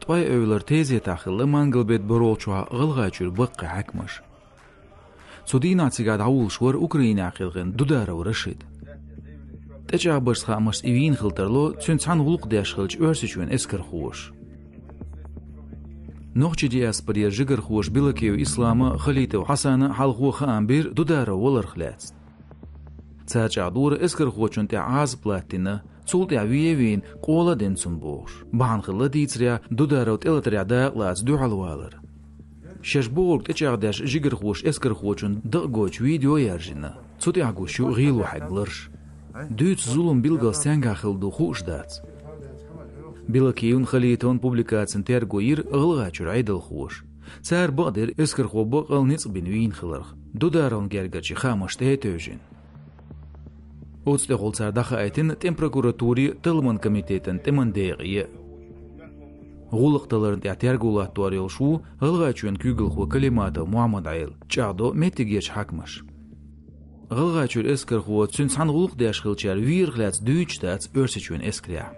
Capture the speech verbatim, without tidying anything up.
ТӀой-Эвлара тезетахь хилла Мангалбет-Боровл чохь ГӀалгӀайчуьра баккхий хьаькамаш. Цу дийнахь цигахь дӀавуллуш вара Украинехь кхелхина Дударов Рашид. ТӀечӀагӀбарца хаамашца и вийна хила тарло цуьнца цхьаьна гӀуллакх деш хиллачу Оьрсийчоьнан эскархоша. Нохчийн диаспорера жигархоша Белокиев Ислама а, Халитов Хьасана а хьалхо хаам бира Дударов валарх лаьцна. Цара чӀагӀдора, эскархочунна тӀехь Ӏазап латтийна, цул тӀаьхьа вен а вийна, къола а дина цунна бохуш. Бахьана хилла дийцарехь Дударов тӀелатарехь дакъа лаца дуьхьал валар. Шаьш бохург тӀечӀагӀдеш жигархоша эскархочун дакъа гойтуш видео а яржийна. Цу тӀехь гуш ю гӀело хьегна ларш. Дуьйцу зулам билггал стенгахь хилла ду хууш дац. Белокиевн, Халитовн публикацин терго йира ГӀалгӀайчуьра Ӏедалхоша. Цара бакъдира эскархо бакъ а ницкъ бина вийна хиларх, Дударовн гергарчу хаамашна тӀе а тевжина. Оцу тӀехула цара дӀахаийтина тӀеман прокуратуре а, талламан комитетан тӀеман декъе а. ГӀуллакх таларна тӀехь терго латтор йолуш ву ГӀалгӀайчоьнан куьйгалхо Калиматов Мухьаммад-Ӏела, чӀагӀдо меттигерчу хьаькамаша. ГӀалгӀайчуьра эскархо цуьнца цхьаьна гӀуллакх деш хиллачара вийрах лаьцна дуьйцуш дац Оьрсийчоьнан эскарехь.